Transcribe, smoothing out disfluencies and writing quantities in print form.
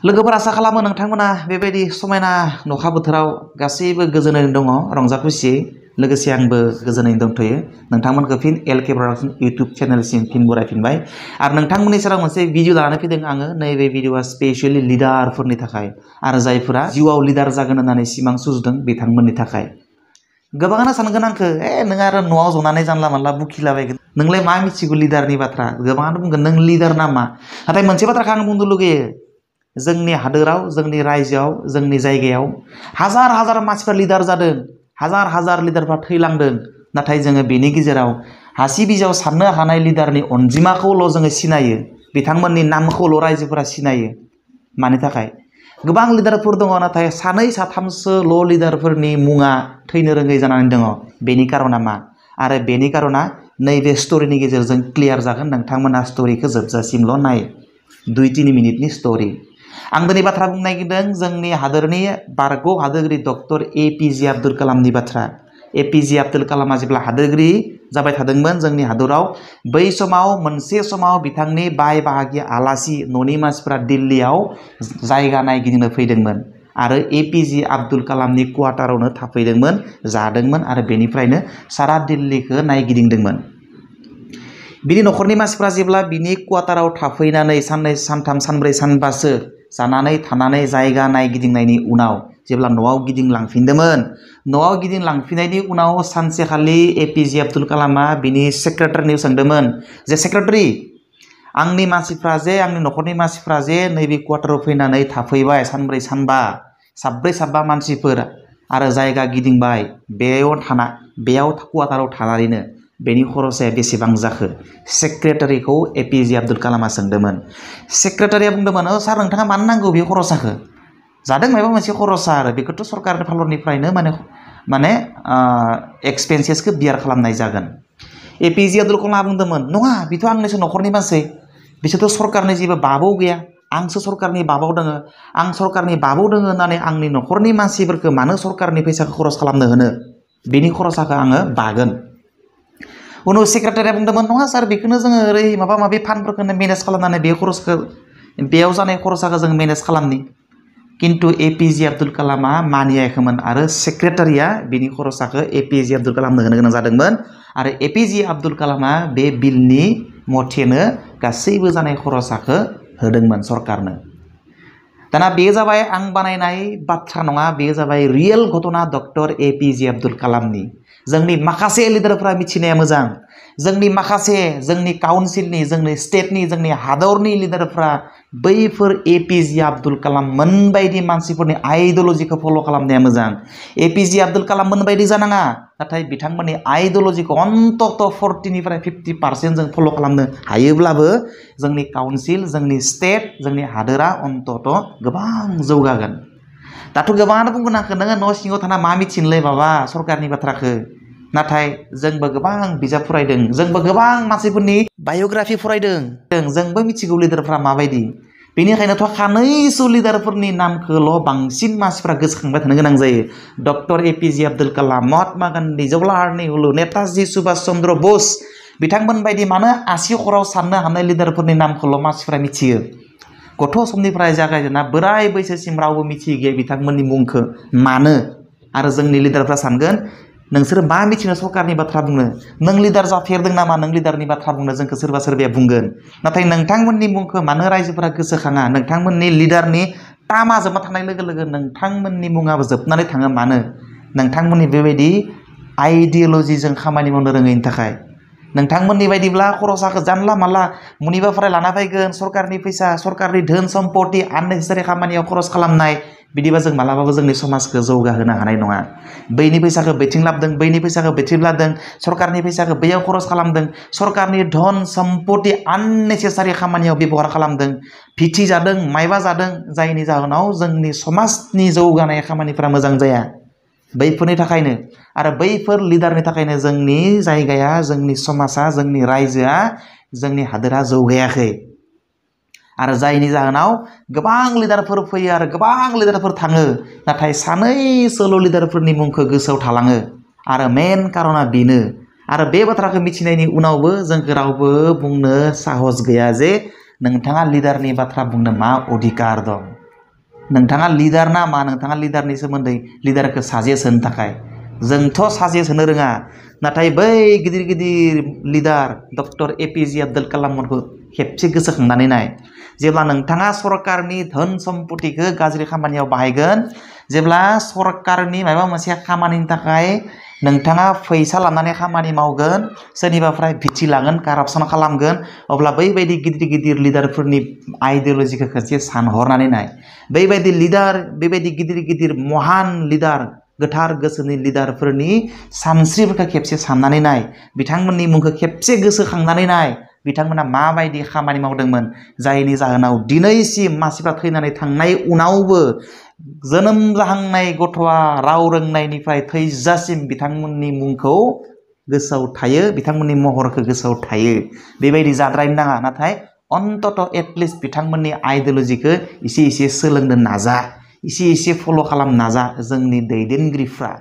लोगोफोर आसा खालामो नोंथांमोना बेबायदि समायना नखा बोथोराव गासैबो गोजोनै दङ रंजा खुसियै लोगोसे आंबो गोजोनै दंथ'यो नोंथांमोनखौ फिन एलके प्रडाक्शन इउटुब चेनेलसिम फिन बरायफिनबाय आरो नोंथांमोननि सेराव मोनसे भिडिअ लानानै फैदों आङो नैबे भिडिअआ स्पेशली लिडारफोरनि थाखाय आरो जायफोरा जिउआव लिडार जागोन होननानै सिमां सुजुदों बिथांमोननि थाखाय गोबाङानो सानगोन आंखो नों आरो न'आव जनानै जानला मानला बुखिलाबायगोन नोंलाय मा मिथिगौ लिडारनि बाथ्रा गोबाङानो बुंगोन नों लिडार नामा नाथाय मोनसे बाथ्राखौ आं बुंनो लुगैयो जोंनि हादोराव जोंनि रायजोआव जोंनि जायगायाव हाजार हाजार मानसिफ्रा लिडार जादों हाजार हाजार लिडारफ्रा थैलांदों नाथाय जोङो बेनि गेजेराव हासि बिजाव साननो हानाय लिडारनि अनजिमाखौल' जोङो सिनायो बिथांमोननि नामखौल' रायजोफोरा सिनायो मानि थाखाय गोबां लिडारफोर दङ नाथाय सानै साथामसोल' लिडारफोरनि मुङा थैनो रोङै जानानै दङ बेनि कारना मा आरो बेनि कारना नैबे स्ट'रिनि गेजेरजों क्लियार जागोन नोंथांमोना स्ट'रिखौ जोबजासिमल' नाय 2-3 मिनिटनि स्ट'रि आं दिनै बाथ्रा बुंनो नागिरदों जोंनि हादोरनि बारग' हादोरगिरि डक्टर एपिजे आब्दुल कालामनि बाथ्रा एपिजे आब्दुल कालामा जेब्ला हादोरगिरि जाबाय थादोंमोन जोंनि हादराव बै समाव मोनसे समाव बिथांनि बाय बाहागि आलासि न'नि मानसिफ्रा दिल्लीयाव जायगा नायगिदिंनो फैदोंमोन आरो एपिजे आब्दुल कालामनि क्वार्टारावनो थाफैदोंमोन जादोंमोन आरो बेनिफ्रायनो सारा दिल्लीखौ नायगिदिंदोंमोन बिनि न'खरनि मानसिफ्रा जेब्ला बिनि क्वार्टाराव थाफैनानै साननै सानथाम सानब्रै सानबासो जानानै थानानै जायगा नायगिदिंनायनि उनाव जेब्ला न'आव गिदिंलांफिनदोंमोन न'आव गिदिंलांफिननायनि उनाव सानसेखालि एपिजे आब्दुल कालामा बिनि सेक्रेटारिनियाव सोंदोंमोन जे सेक्रेटारि आंनि मानसिफ्रा जे आंनि न'खरनि मानसिफ्रा जे नैबे क्वार्टाराव फैनानै थाफैबाय सानब्रै सानबा साब्रै साबा मानसिफोर आरो जायगा गिदिंबाय बेयाव क्वार्टाराव थानानैनो बेनि खरसाया बेसेबां जाखो सेक्रेटारिखौ एपिजे आब्दुल कालामा सोंदोंमोन सेक्रेटारिया बुंदोंमोन सार नोंथाङा मानो नांगौ बे खरसाखौ जादों माबा मोनसे खरसा आरो बेखौथ' सरकारनि फालरनिफ्रायनो माने एक्सपेन्सेसखौ बियार खालामनाय जागोन एपिजे आब्दुल कालामा बुंदोंमोन नङा बेथ' आंनिसो न'खरनि मानसि बिसोरथ' सरकारनि जेबो बाबाव गैया आंसो सरकारनि बाबाव दोङो आं सरकारनि बाबाव दोङो होननानै आंनि न'खरनि मानसिफोरखौ मानो सरकारनि फैसाखौ खरस खालामनो होनो बेनि खरसाखौ आङो बागोन उनाव सेक्रेटारिया बुंदोंमोन नङा सार बेखौनो जोङो ओरै माबा माबि फान्डफोरखौनो मेनेज खालामनानै बे खरसखौ बेयाव जानाय खरसाखौ जों मेनेज खालामनि किन्तु एपिजे आब्दुल कालामा मानियाखैमोन आरो सेक्रेटारिया बेनि खरसाखौ एपिजे आब्दुल कालामनो होनो गोनां जादोंमोन आरो एपिजे आब्दुल कालामा बे बिलनि मथेनो गासैबो जानाय खरसाखौ होदोंमोन सरकारनो दाना बेयो जाबाय आं बानायनाय बाथ्रा नङा बेयो जाबाय रियेल घटना डक्टर एपिजे आब्दुल कालामनि जोंनि माखासे लिडारफोरा मिथिनाया मोजां जोंनि माखासे जोंनि काउन्सिलनि जोंनि स्टेटनि जोंनि हादरनि लिडारफ्रा बैफोर एपिजे आब्दुल कालाम मोनबायदि मानसिफोरनि आइडियलजिखौ फल' खालामनाया मोजां एपिजे आब्दुल कालाम मोनबायदि जानाङा नाथाय बिथांमोननि आइडियलजिखौ अन्तत 40निफ्राय 50% जों फल' खालामनो हायोब्लाबो जोंनि काउन्सिल जोंनि स्टेट जोंनि हादोरा अन्तत गोबां जौगागोन दाथ' गोबाङानो बुंगोन आंखो नोङो न' सिङाव थाना मा मिथिनोलै बाबा सरकारनि बाथ्राखौ नाथाय जोंबो गोबां बिजाब फरायदों जोंबो गोबां मानसिफोरनि बाय'ग्राफि फरायदों जोंबो मिथिगौ लिडारफ्रा माबायदि बेनिखायनोथ' खानैसो लिडारफोरनि नामखौल' बांसिन मानसिफ्रा गोसोखांबाय थानो गोनां जायो डक्टर एपिजे आब्दुल कालाम महात्मा गान्धी जवाहरलाल नेहरू नेताजी सुभाष चन्द्र बस बिथांमोन बायदि मानो आसि खराव साननो हानाय लिडारफोरनि नामखौल' मानसिफ्रा मिथियो गथ' समनिफ्राय जागायजेनना बोराय बैसोसिम रावबो मिथिगैया बिथांमोननि मुंखौ मानो आरो जोंनि लिडारफ्रा सानगोन नोंसोर मा मिथिनो सरकारनि बाथ्रा बुंनो नों लिडार जाफेरदों नामा नों लिडारनि बाथ्रा बुंनो जोंखौ सोरबा सोरबाया बुंगोन नाथाय नोंथांमोननि मुंखौ मानो रायजोफोरा गोसोखाङा नोंथांमोननि लिडारनि टार्मा जोबना थानाय लोगो लोगो नोंथांमोननि मुङाबो जोबनानै थाङो मानो नोंथांमोननि बेबायदि आइडियलजिजों खामानि मावनो रोङैनि थाखाय नोंथांमोननि बायदिब्ला खरसाखौ जानला मानला मुनिबाफ्राय लाना फैगोन सरकारनि फैसा सरकारनि धोन सम्पति आननेसेसारि खामानियाव खरस खालामनाय बिदिबा जों मालाबाबो जोंनि समाजखौ जौगाहोनो हानाय नङा बैनि फैसाखौ बैथिं लाबोदों बैनि फैसाखौ बैथिं लाबोदों सरकारनि फैसाखौ बैयाव खरस खालामदों सरकारनि धन सम्पति आननेसेसारि खामानियाव बेबहार खालामदों भिथि जादों मायबा जादों जायनि जाहोनाव जोंनि समाजनि जौगानाय खामानिफोरा मोजां जाया बैफोरनि थाखायनो आरो बैफोर लिडारनि थाखायनो जोंनि जायगाया जोंनि समाजा जोंनि रायजोआ जोंनि हादोरा जौगायाखै आरो जायनि जाहोनाव गोबां लिडारफोर फैयो आरो गोबां लिडारफोर थाङो नाथाय सानैसोल' लिडारफोरनि मुंखौ गोसोआव थालाङो आरो मेन कारना बेनो आरो बे बाथ्राखौ मिथिनायनि उनावबो जोंखौ रावबो बुंनो साहस गैया जे नोंथाङा लिडारनि बाथ्रा बुंनो मा अधिकार दं नोंथाङा लिडार ना मा नोंथाङा लिडारनि सोमोन्दै लिडारखौ साजेस्ट होनो थाखाय जोंथ' साजेस्ट होनो रोङा नाथाय बै गिदिर गिदिर लिडार डक्टर एपिजे आब्दुल कालाममोनखौ खेबसे गोसोखांनानै नाय जेब्ला नोंथाङा सरकारनि धोन सम्पतिखौ गाज्रि खामानियाव बाहायगोन जेब्ला सरकारनि माबा मोनसे खामानिनि थाखाय नोंथाङा फैसा लानानै खामानि मावगोन सोरनिबाफ्राय भिथिलांगोन कारापसन खालामगोन अब्ला बैबायदि गिदिर गिदिर लिडारफोरनि आइडियलजिखौ खनसे सानहरनानै नाय बैबायदि लिडार बेबायदि गिदिर गिदिर महान लिडार गोथार गोसोनि लिडारफोरनि सानस्रिफोरखौ खेबसे साननानै नाय बिथांमोननि मुंखौ खेबसे गोसोखांनानै नाय बिथांमोना माबायदि खामानि मावदोंमोन जायनि जाहोनाव दिनैसिम मानसिफ्रा थैनानै थांनाय उनावबो जोनोम जाहांनाय गथ'आ राव रोंनायनिफ्राय थैजासिम बिथांमोननि मुंखौ गोसोआव थायो बिथांमोननि महरखौ गोसोआव थायो बेबायदि जाद्रायनो नाङा नाथाय अन्तत एटलिस्ट बिथांमोननि आइडियलजिखौ एसे एसे सोलोंनो नाजा एसे एसे फल' खालामनो नाजा जोंनि दैदेनगिरिफ्रा